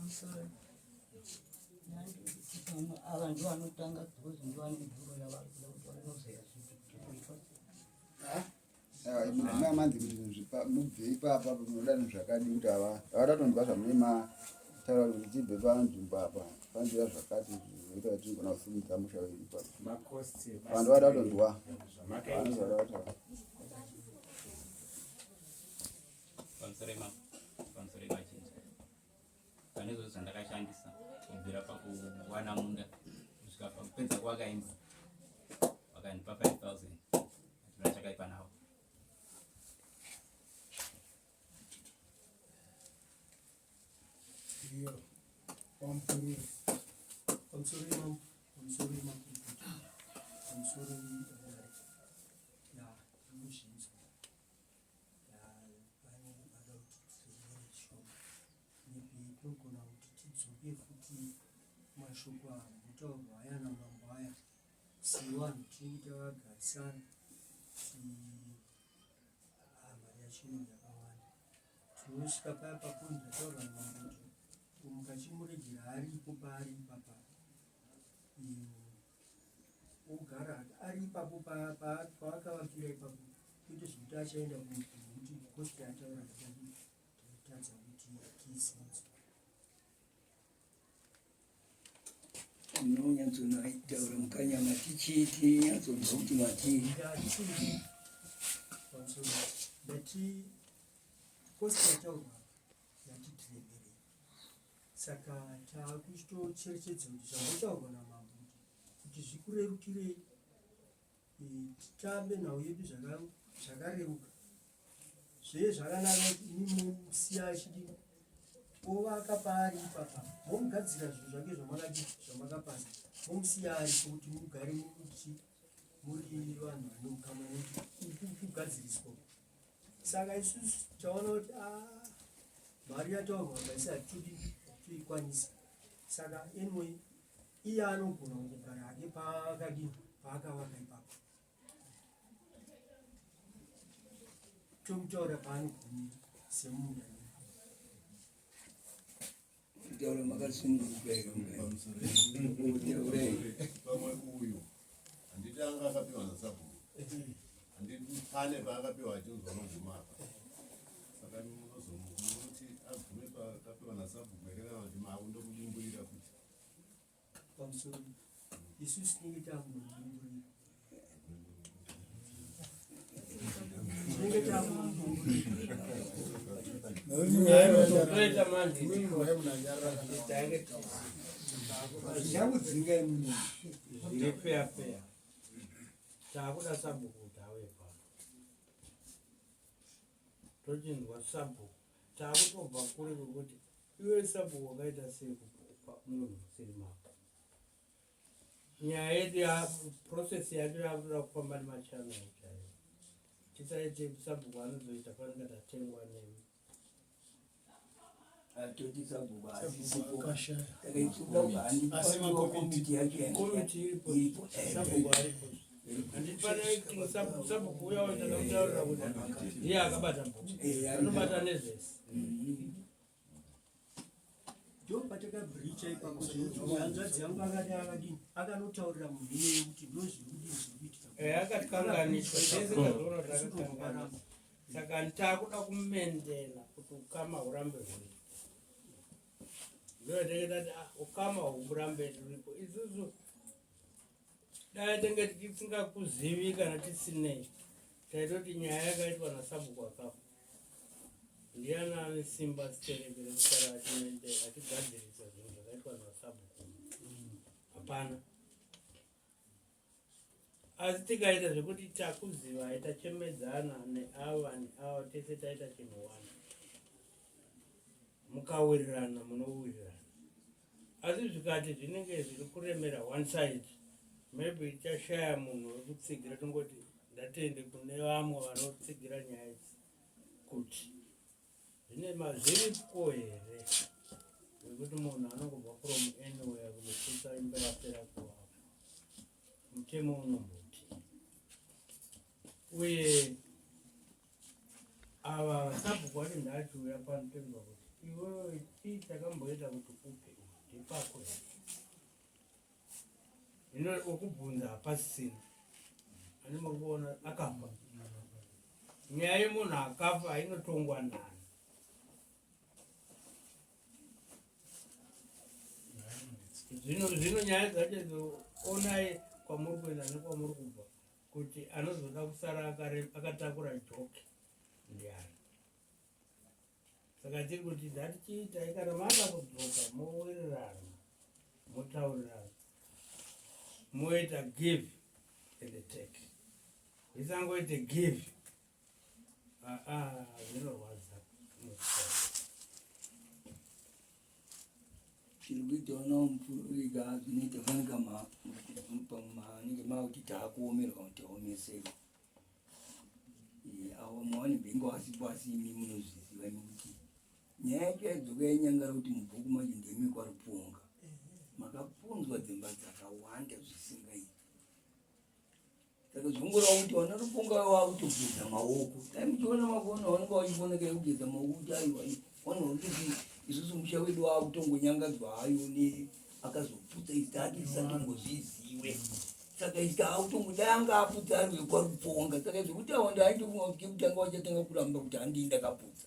Pamusoro ava ndivo vanotanga because ndivo vane mibvunzo yavari kuda kuti vanoziva zvipi kuti kuitwa Manzi kuti mubve ipapa munoda zvakadi kuti ava vatatonzwa zvamune mataura kuti tibve panzvimbo apa panzira zvakati zvinoita kuti tigona kusimudza musha wedu ipapa vanhu vatatonzwa vanozvavataura. Pamusoro machinja pane zvose zvandakashandisa kubvira pakuwana munda kusvika pakupedza kuvaka imba, vakandipa 5000. Hatina chakaipa navo. Iyo, pamusoro, pamusoro imambo, pamusoro imakukuta, pamusoro idare ya inozvinzwa ya pane vada kuti tidzorere shoma, maybe tinogona kuti tidzoke futi mashoko ambotaurwa aya namambo aya sevanhu tinenge takagarisana kuti mari yacho inenge yakawanda. Tinosvika paya papoint yataurwa namambo kuti mukachimuregera aripo paari ipapa, ogara ari ipapo paakavakira ipapo, kwete zvekuti achaenda nekuti cost yataura tatadza kuti tiisimudze. Unonyatsotaura mukanya mati chii, tinyatsonzwa kuti matii. Ndati cost yataurwa yatitiremerei, saka taakuchitocherechedza kuti zvambotaurwa namambo kuti zvikurerukirei, titambe nhau yedu zvakareruka zvee zvakanaka kuti imi musiya achidi ovaka paari ipapa, momugadzira zvinhu zvake zvamakadi zvamakapaza, momusiya aripo kuti mugare muchi muri vanhu vane ukama nekuti uku kugadziriswa. Saka isusu taona kuti ah, mari yataurwa apa isi hatidi toikwanisa. Saka anyway iye anogona kungogara hake paakadini paakavaka ipapo, tomutaura paanogumira semunda. Kutaura makasununguka here? Mukanya, pamwe uyu handiti anga akapiwa nasabhuku? Handiti pane paakapiwa achinzwa unoguma apa? Saka munozomuti agume paakapiwa nasabhuku here, kana kuti makundomudimburira futi? Pamusoro, isusu tinenge takumudimburira, tinenge takumudimburira. Toita manje Zvakudzingai muno. Zviri feya feya. Taakuda sabhuku kuti auye pano, tochinzwa sabhuku. Taakutobva kure kwekuti iwe sabhuku wakaita sei kupa munhu musiri mako. Nyaya yedu yaprocess yacho yakutoda kufamba nemachannel chaiyo. Tisaite sabhuku anozoita panenge tatengwa nemi. Atoti sabhuku asisipo, takaitsuka komiti yacho. Komiti iripo, iripo. Sabhuku aripo. Handiti pane sabhuku uya watakataurira kuti ndiye akabata bhuku, anobata nezvese. Ndo patakabreacha ipapo zvekuti hanzvadzi yangu akati akadini akanotaurira munhu iyeye kuti ndo zviri kudini zviri kuitika. Akatikanganiswa tese, tazoona kuti akakanganisa. Saka takuda kumendena kuti ukama hurambe huripo. Ndoyatenge tati ah, ukama hurambe huripo. Isusu dai tenge tisingakuzivi kana tisinei, taitoti nyaya yakaitwa nasabhuku akafa ndiani ane simba sitereke rekusara achimende achigadzirisa zvinhu zvakaitwa nasabhuku? Hapana. Asi tikaita zvekuti takuzivai, tachemedzana neava neava, tese taita chinhu one, mukawirirana munowirirana. Asi zvikati zvinenge zviri kuremera one side, maybe tichashaya munhu wekutsigira. Tongoti ndatende kune vamwe vanotsigira nyaya idzi kuti zvine mazviriko here zvekuti munhu anongobva from anywhere kunoputsa imba yapera kuvakwa. Mutemo unomboti uye ava vasabhuku vacho ndachiuya pano tenzwa kuti iwewe chii. chakamboita kuti upe ndepako here? Hino wekubvunza hapasisina. Ani muri kuona akafa. Nyaya yemunhu akafa inotongwa nani? Zvino zvino nyaya dzacho idzo onai kwamuri kuenda nekwamuri kubva kuti anozoda kusara akatakura joki ndiani. Saka tiri kuti ngatichiitai kana mada kudzoka mowirirana motaurirana moita give and take isangoite give aa zvinorwadza tiri kuitawo mupfurika zvinoita fanika manenge makuti taakuomerwa kuti taomeseka Avo maone bhingo asipo asi imi munozviziva imi kuti nyaya yacho yadzoka yanyangara kuti mubhuku macho ndemi kwaRupunga makapunzwa dzimba dzakawanda zvisingaiti saka zvongoreva kuti vana Rupunga vakutogeza maoko dai muchiona mafoni vanenge vachifoneka yekugeza maoko kuti aiwa vanhu vakutoti isusu musha wedu wakutongonyangadzwa hayo ne akazoputsa isu taati tisatombozviziwe saka isu taakutongo dai anga aputsa ari wekwaruponga saka zvekuti awanda aitofunga kuti kekutanga vachatanga kuramba kuti handii ndakaputsa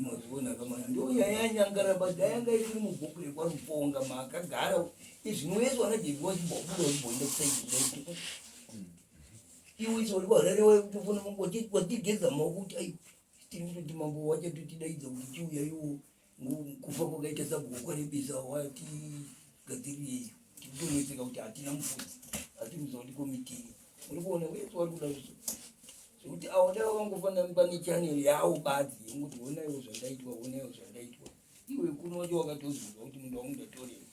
mazviona kamana ndo nyaya yanyangara but dai anga isiri mubhuku rekwaruponga makagara izvino wese wanajevi wachimbobuda wachimboenda kusaidi iwe iso uri kwaharare waitofona watigeza maoko kuti ai tiri kutoti mambo wachatotidaidza kuti chiuya iwo Kufa kwakaita sabhuku kwarebesa watigadzirire tikutonetseka kuti hatina mufudzi hatinoziva kuti komiti uri kuona wese wari kuda zvo zvekuti avo dai vakangofanira pane channel yawo badzi yekuti honaiwo zvandaitwa honaiwo zvandaitwa iwe kuno wacho wakatozunzwa kuti munhu wangu ndatorei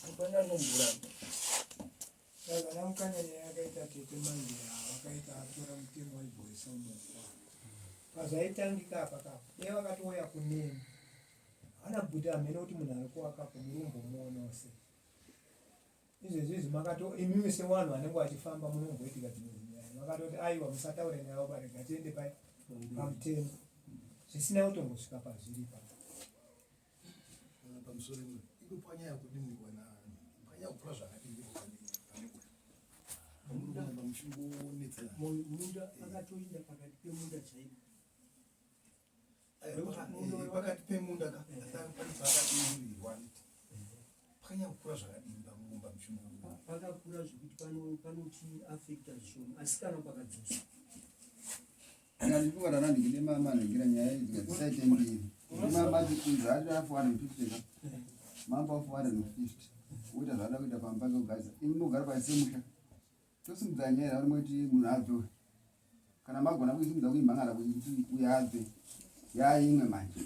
hapana anomboramba Saka namukanya nyaya yakaita tete manje vakaita atora mutemo waibhoisa mukwa. Pazvaitangika apa ka dai vakatouya kuneni. Hana bhuti hameno kuti munhu ari kuwakapo muri kumbomuonawo sei. Izvezvi izvi makato imimi sewanhu vanenge vachifamba munomboitika dzimwe dzinyaya. Makatoti aiwa musataure navo barega tiende pai pamutemo. Zvisina kutombosvika pazviri ipapo. Pamusoro imwe inopwanya yakudini kwana pwanya kukura zvakadini pane pane uyu. Munda muchingonetsa. Munda akatoinda pakati pemunda chaipo. Pakati pemunda ka pane paakadirirwa pakanyanya kukura zvakadini pamumba muchingo. Pakakura zvekuti panoti affecta zvishoma asi kana pakadzoswa Kana ndifunga ranandingide mama ndingira nyaya idzi dzisaite mbiri. Mama achikunza ari 450 ka. Mambo 450. Woita zvaada kuita pamba pake kugadzira. Imi mogara pasi semusha. Tosimudza nyaya yavari moti munhu abve. Kana magona kuisimudza kuimhangara kuti uyo abve. Yaimwe manje.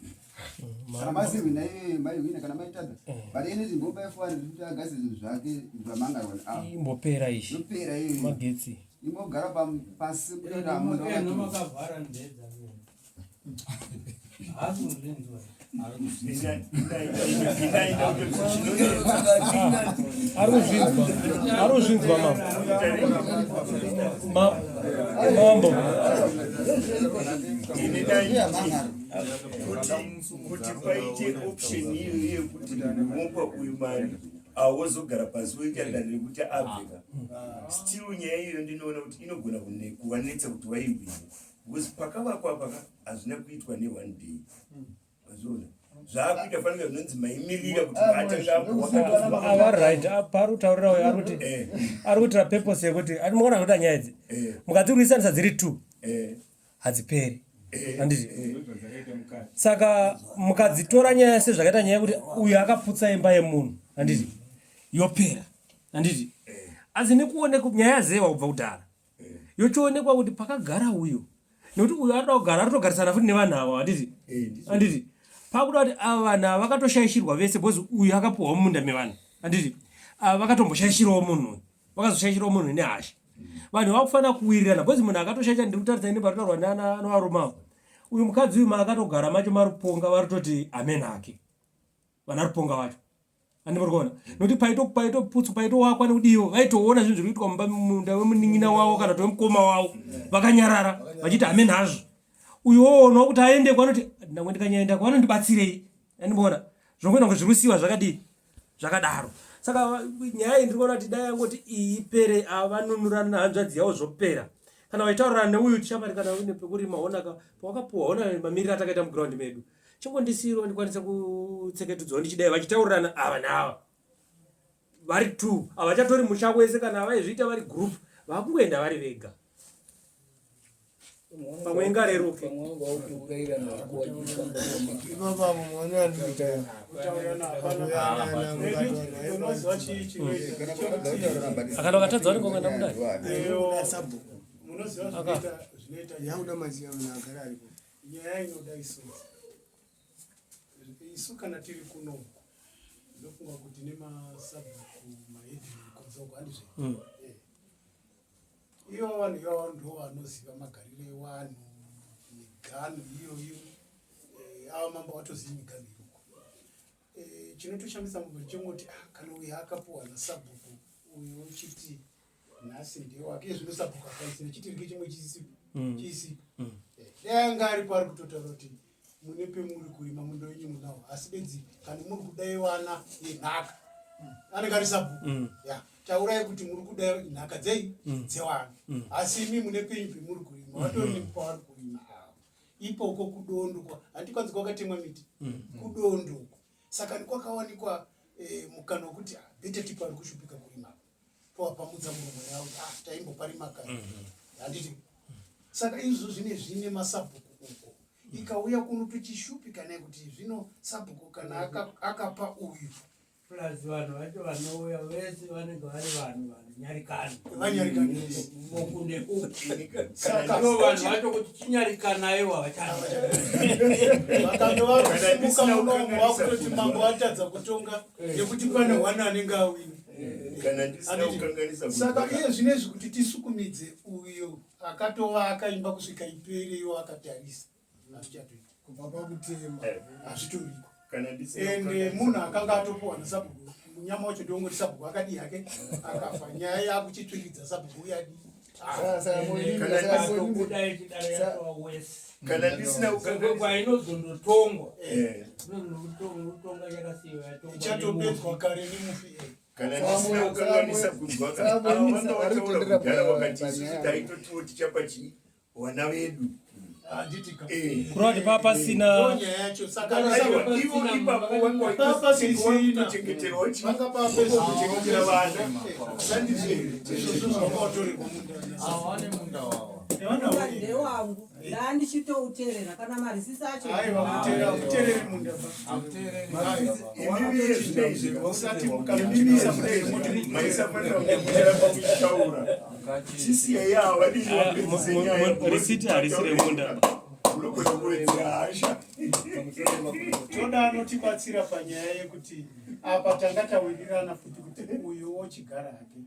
Kana masihwina iyoyo maihwina kana maitadza. But anything ngopa 450 agadzire zvinhu zvake zvamangarwa. Imbopera izvi. Yopera iyoyo. Magetsi. Imbogara pasi kutoita munda wakavhara ndedza haasi kuzvinzwa ari kuzvinzwa ari kuzvinzwa mambo mambo kuti paite option iyoyo yekuti mopa uyu mari awozogara pasi woita danho rekuti abve ka still nyaya iyoyo ndinoona kuti inogona kuvanetsa kuti vaihwine because pakavakwa paka hazvina kuitwa neone day mazviona zvaakuita fanika zvinonzi maimirira kuti ava right paari kutaurira uyo ari kuti eh. ari kuitira purpose yekuti ati mukaona kuita nyaya idzi eh. mukadzirwisanisa dziri two eh. hadziperi handiti saka mukadzitora nyaya sezvakaita nyaya yekuti uyu akaputsa imba yemunhu handiti yopera handiti asi nekuoneka nyaya yazewa kubva kudhara yochionekwa kuti pakagara uyu nekuti uyu arikuda kugara arikutogarisana futi nevanhu ava handiti handiti pakuda kuti ava vanhu ava vakatoshaishirwa vese because uyu akapuhwa mumunda mevanhu handiti ava vakatomboshaishirawo munhu uyu vakazoshaishirawo munhu nehasha vanhu vakufanira kuwirirana because munhu akatoshaisha ndiri kutarisa ini paritaurwa nevarume avo uyu mukadzi uyu maakatogara macho maruponga varitoti amen hake vana ruponga vacho andi muri kuona nokuti paitoputswa paitowakwa nekudiwo vaitoona zvinhu zviri kuitwa mumba munda wemunin'ina wavo kana kuti wemukoma wavo vakanyarara vachiti amen hazvo Uyu woonawo kuti aende kwanoti ndangwe ndikanyaenda kwanondibatsirei. Andimboona zvongoenda kunge zviri kusiiwa zvakadii zvakadaro. Saka nyaya iyi ndiri kuona kuti dai yangoti iyi ipere avanunurana nahanzvadzi yavo zvopera. Kana vaitaurirana neuyu tichamari kana une pekurima honaka pawakapuwa hona mamiriro atakaita muground medu. Chingondisiirawo ndikwanise kutseketudzawo ndichidai vachitaurirana ava naava. Vari two havachatori musha wese kana vaizviita vari group vakungoenda vari vega. Pamwe ingareruke. Akana vakatadza vanenge vakaenda kudai. Nyaya inoda isusu isu kana tiri kunoku ndofunga kuti nemasabhuku mahedhimeni kunze uko handizve mm. eh. Iyo vanhu ivavo ndo vanoziva magariro ewanhu miganhu iyoyo eh, ava mambo vatozivi miganhu iriko eh, chinotoshamisa mumwe chongoti ah, kana uyo akapuwa nasabhuku uyo uchiti nhasi ndewake iye zvino sabhuku akaisina chitirike chimwe chisipo mm. chisipo mm. Eh, dai anga aripo ari kutotaura kuti mune pemuri kurima munda wenyu munawo asi bedzi kana muri kudaiwana yenhaka mm. anenge ari sabhuku mm. ya taurai kuti muri kuda nhaka dzei mm. dzewana mm. asi imi mune penyu pemuri kurima vatori mm. pavari kurima avo ipoko kudondo handikwanzi kwakatemwa miti mm. kudondo uko saka ndikwakawanikwa eh, mukana wekuti ah, bete tipo ari kushupika kurima powapamudza muromo yavo ah, taimboparima kare mm-hmm. handiti saka izvo zvine zvine masabhuku uko ikauya kuno tichishupika naye kuti zvino sabhuku kana akapa uyu plus vanhu vacho vanouya vese vanenge vari vanhu vanonyarikana vanyarikana uku neuku saka vanhu vacho kuti chinyarikanaiwa vachana vakange vakusimuka munomu vakutoti mambo atadza kutonga nekuti pane one anenge awina kana ndisina kukanganisa saka iye zvinezvi kuti tisukumidze uyo akatovaka imba kusvika ipere iwo akatarisa hazvichatoita kubva pakutema eh. hazvitoriko ende munhu akanga atopuwa nasabhuku munyama wacho ndiwongoti sabhuku akadii hake akafa nyaya yakuchitsviridza sabhuku uyadii kana ndisina kwainozondotongwa eh. inozonotonga yakasiiwa ichatopedzwa kare nemufi eh. kana ndisina kukanganisa kunzwa vanga vataura kudhara vakati isusu taitotiwo tichapa chii vana vedu eh. kureva kuti paa pasina ivo ipapo wangawatochengeterwa chikuchengetera vana ndewangu ndandichitouterera kana marisisi acho Risiti harisi remunda. Unogona kuwedzera hasha. Toda anotibatsira panyaya yekuti apa tanga tawirirana futi kuti uyu wochigara hake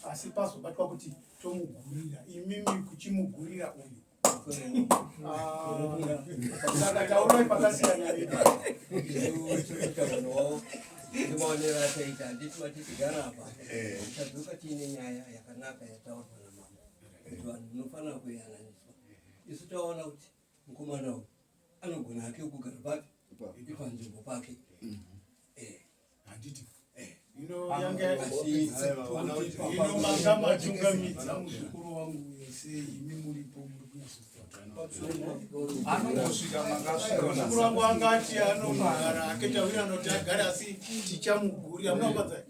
asi pazobatwa kuti tomugurira imimi kuchimugurira uyu ah, saka taurai pakasiyana maonero ataita handiti matitigara apa eh. tadzoka tiine nyaya yakanaka yataurwa namama kuti vanhu munofanira kuyananiswa isu taona kuti mukomana uyu anogona hake kugara papi panzvimbo pake mm-hmm. eh. handiti eh. ino yange ino manga matungamidza muzukuru wangu yese imi muripo muri kunyatsosvika makasvika wangu anga ati anogara ake tawira anoti agare asi tichamuguri amunapadza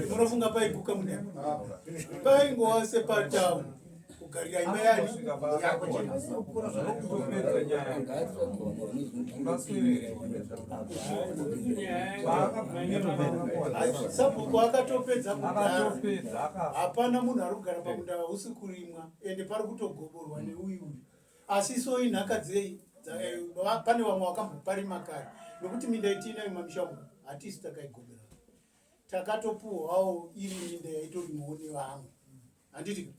munofunga paiguka mune paingova sepatown kugarira imba yani yako sabhuku akatopedza kudhara hapana munhu ari kugara pamunda hausi kurimwa ende pari kutogoborwa neuyu uyu asi so inhaka dzei eh, pane vamwe vakamboparima kare nokuti minda yetiinayo mamisha umu hatisi takaigobera takatopuhwawo iri minda yaitorimwawo nevamwe handiti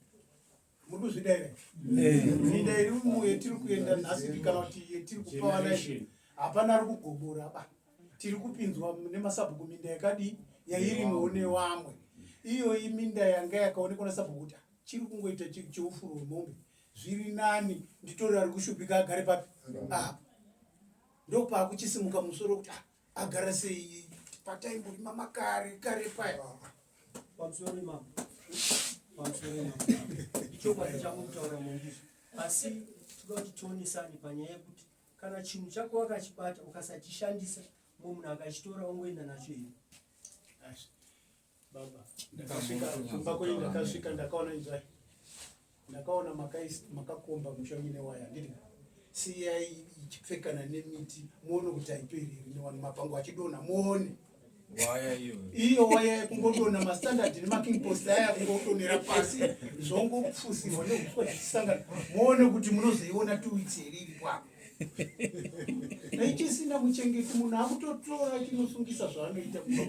muri kuzvida here eh. minda iri umu yetiri kuenda nhasi kana kuti yetiri kupa vana hapana ari kugobora ba tiri kupinzwa nemasabhuku minda yakadii yairimwawo nevamwe iyoyi minda yanga yakaonekwa nasabhuku kuti chiri kungoita cheufuro hwemombe Zviri nani nditore ari kushupika agare papi apa. Ndopaakuchisimuka musoro kuti ah, agara sei pataimborima makare kare paya. Pamusoro imambo. Pamusoro imambo. Ichokwadi changu kutaura mondizvo. Asi toda kuti tionesane panyaya yekuti kana chinhu chako wakachibata ukasachishandisa mumwe munhu akachitora ongoenda nacho here? Baba, ndakasvika kumba kwenyu, ndakasvika ndakaona inzwai, ndakaona makakomba musha wenyu newaya, handiti? Siyai ichipfekana nemiti muone kuti haiperi here nevanhu mapango achidonha muone waya iyo iyo waya yekungodonha mastandard nemaking post aya kungodonhera pasi zvongopfusirwa neuswa zvichisangana muone kuti munozoiona 2 weeks here iripo apa. Naichisina muchengeti munhu akutotora chinosungisa zvaanoita kumba.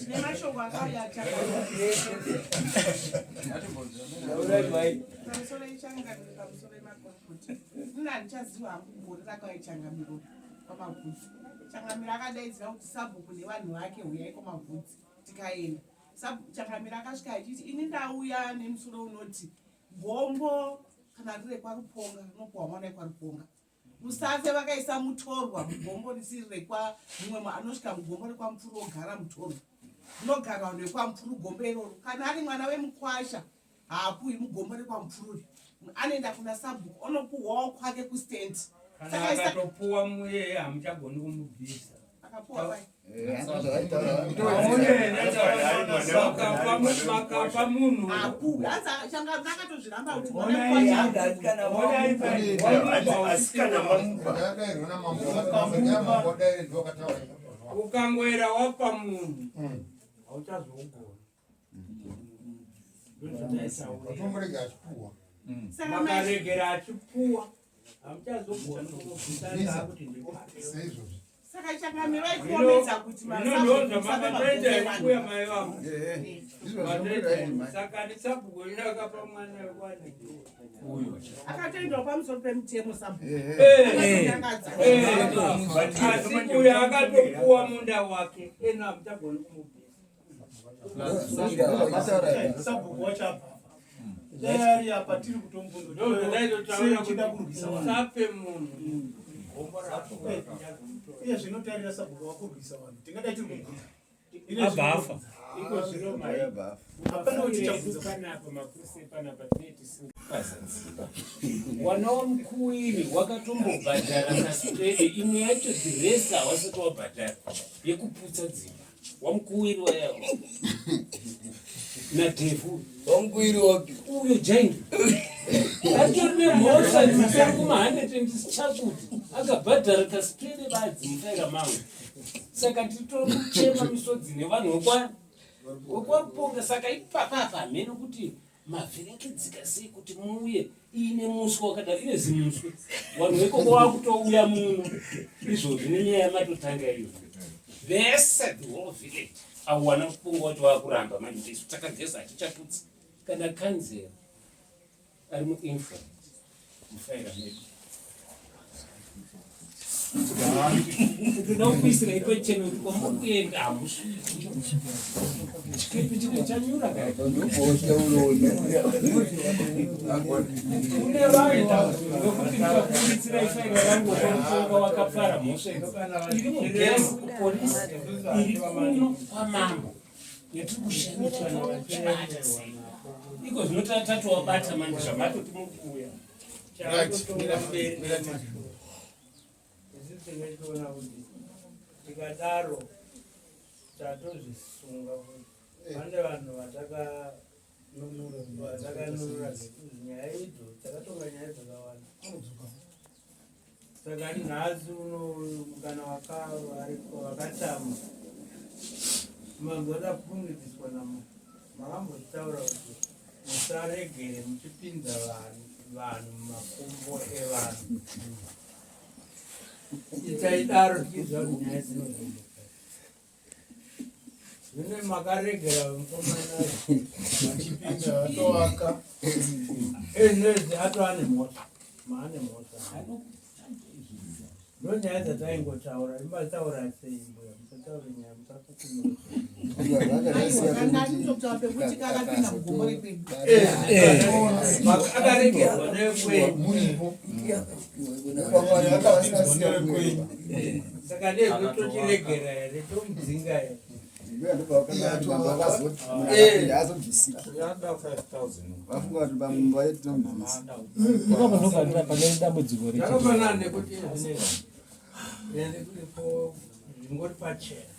Nemashoko akauya pamusoro ichangamiro, pamusoro emakorokoti, ini handichaziva hangu gore rakauya changamiro kwaMavhudzi. Changamiro akadaidzira kuti sabhuku nevanhu vake huyai kwaMavhudzi, tikaenda. Changamiro akasvika achiti ini ndauya nemusoro unoti gombo kana riri rekwaRuponga rinopuhwa mwana wekwaRuponga. Musafe vakaisa mutorwa mugombo risiri rekwa mumwe anosvika mugombo rekwaMupfuru ogara mutorwa rinogara vanhu vekwaMupfuru gombo iroro. Kana ari mwana wemukwasha haapuhwi mugombo rekwaMupfururi, anoenda kuna sabhuku onopuhwawo kwake kustand. Kana akatopuwa muyeye hamuchagoni kumubvisa. Akapuwa vai? Makapa munhu. Apuhwi hanzi changamiro akatozviramba kuti mwana wemukwasha. Asi kana mamupa Ukangoera wapa munhu hauchazougoni. Watomurega achipuwa. Makaregera achipuwa hamuchazogoni kumubvisa kuti ndipake. Seizvozvo. Saka changamiro aikuomedza kuti Ndozvamakatoita mbuya mai vangu. Saka ndisabhuku ino akapa mwana wekwana. Akatoendawo pamusoro pemutemo sabhuku. Asi uyo akatopuwa munda wake eno hamuchagoni kumubvisa. Sabhuku wacho abva dai ari apa tiri kutombundochida kurwisa vanhu. Usape munhu gombo rako. Iye zvinotarira sabhuku wakurwisa vanhu tingadai tiri kubvunza. Abva afa. Iko zvino mai Hapana kuti chabvunza. Panapa mapurisa panapa tinee tisinga Pazadziva wana wamukuwiri wakatombobhadhara kasipede imwe yacho dhiresi hawasati wabhadhara yekuputsa dzimba wamukuwiri waya nadhevhu. Wamukuwiri wapi? Uyo jaini atori nemhosva dzitori kuma100 and chakuti akabhadhara kasipede badzi mufaira mangu. Saka titori kuchema misodzi nevanhu wekwaRuponga. Saka ipapapa hamene kuti mavhiringidzika sei kuti muuye iine muswe wakadaro, ine zimuswe. Vanhu vekoko vakutouya muno izvozvi nenyaya yamatotanga iyo vese, the whole village awana kupunga kuti vakuramba manje kuti isu takageza hatichaputsi. Kana kanzera ari muinfra mufaira medu toda kuisira ipachena kuti kwamuri kuenda hamusviki, chikepe chine chanyura kare. Kune vanhu vekuti ndikakuburitsira ifaira rangu wakamutonga wakapara mhosva idzi iri mugezi kupolisi iri kuno kwamambo yatiri kushanda sei iko zvino tatowabata manje zvamatoti muri kuuya. Chakutonga mberi. Isu tinochiona kuti tikadaro tatozvisunga kuti pane vanhu vatakanunura zvekuti nyaya idzo takatonga nyaya dzakawanda. Saka nhasi uno kana vakatama manzwa tafungidziswa namo makambotaura kuti musaregere muchipinza vanhu mumakumbo evanhu. Itaidaro tichiziva kuti nyaya dzinozomboka. Zvino makaregera mukomana achipinda atovaka. Ezvinezvi atova nemhosva, maane mhosva. Ndonyaya dzataingotaura imataura sei mbuya musataure nyaya musakukunyura. Akaregerwa nekwenyu. Saka nezvo tochiregera here tomudzinga here? Ipapo ndofanira pane dambudziko Zvakafanana nekuti zvinezvi ende kuripo zvingori pachena.